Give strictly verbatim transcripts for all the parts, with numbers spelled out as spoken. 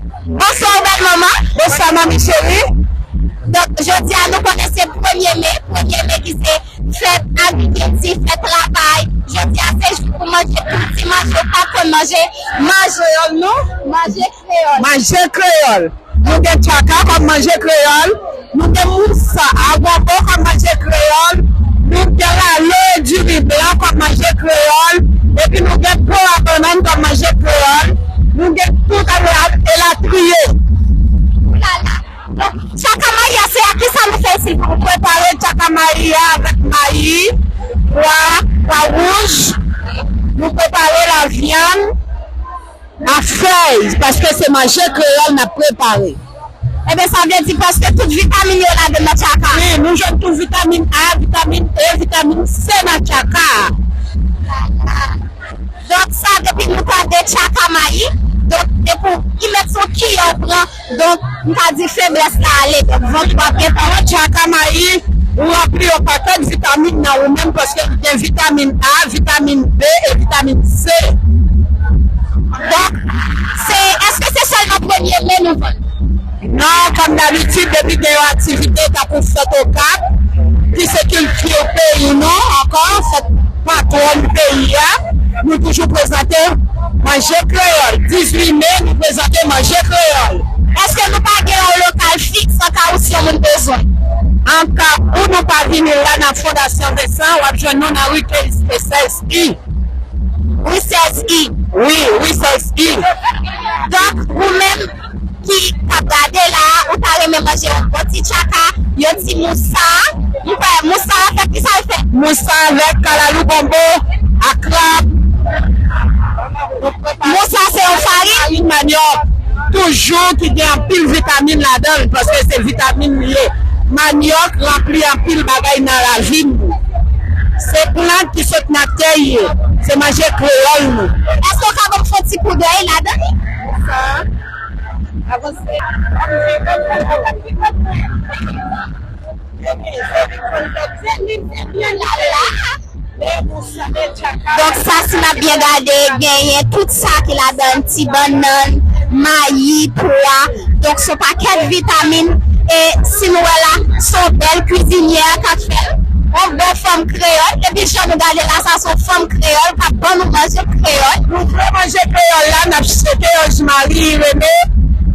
Bonswa, bèl manman. Bonswa, manmi cheri. Donk, jodi a, nou konnen se premye me, premye me ki se fèt agrikilti, fèt travay. Jodi a, se jou pou manje tout ti manje ou pa konn manje. Manje kreyòl nou, manje kreyòl. Manje kreyòl. Nou gen tchaka kòm manje kreyòl. Nou gen mousa a gonbo kòm manje kreyòl. Nou gen lalo e diri blan kòm manje kreyòl. Epi nou gen po a bannann kòm manje kreyòl. Nou gen tout elatriye. Oulala. Donk, tchaka mayi a, se a ki sa nou fè isit? Nou prepare tchaka mayi a avèk mayi, pwa, pwa wouj. Nou prepare lavyann a fèy, paske se manje kreyòl n ap prepare. Ebyen, sa vle di prèske tout vitamin yo ladan nan tchaka. Wi, nou jwenn tou vitamin A, vitamin E, vitamin C nan tchaka a. Donk, sa, depi nou tande tchaka mayi, donk, depi w mèt se yon kiyè w pran, donk, m ka di feblès la ale, donk, vant ou ap gentan. Tchaka mayi, ou ranpli yon pakèt vitamin nan ou menm, paske li gen vitamin A, vitamin B e vitamin C. Donk, se, èske se sèlman premye me nou vann? Non, kòm dabitid, depi gen yon aktivite, tankou fèt Okap, ki se kilti peyi nou, ankò, fèt patwòn peyi a, nou toujou prezante manje kreyòl. Dizuit me, nou prezante manje kreyòl. Èske nou pa gen yon lokal fiks an ka ou si yon moun bezwen? An ka ou nou pa vini la nan Fondasyon Vensan, w ap jwenn nou nan ri Keyis, sèz I. Wi, sèz I. Wi, wi, sèz I. Donk, ou menm ki k ap gade la, ou ta renmen manje yon bon ti tchaka, yon ti mousa. M kwè, mousa, avèk ki sa l fèt? Mousa avèk kalalou gonbo, ak krab. Mousa se yon farin? Farin manyòk. Toujou ki gen anpil vitamin ladan l, paske se vitamin li ye. Manyòk ranpli anpil bagay nan lavi nou. Se plant ki sot nan tè ye. Se manje kreyòl nou. Èske w ka ban m fon ti koudèy ladan li? Sa. Avanse. Donk, sa, si n ap byen gade, genyen tout sa ki ladan l, ti bannann, mayi, pwa. Donk, se yon pakèt vitamin. E si nou wè la, se yon bèl kwizinyè k ap fè l. Yon bon fanm kreyòl. Epi, jan nou gade la, sa se yon fanm kreyòl k ap ban nou manje kreyòl. Nou vle manje kreyòl la, n ap cheke Ange Marie Irene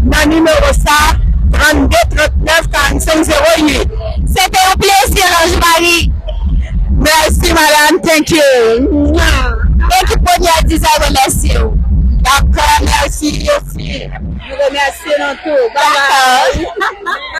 nan nimewo sa, trannde trannèf karannsenk zewo uit. Se te yon plezi, Ange Marie. Mèsi, madanm. Thank you. Ekip Bonheur Design remèsye w. Dakò, mèsi osi. Nou remèsye nou tou. Bye bye. Dakò.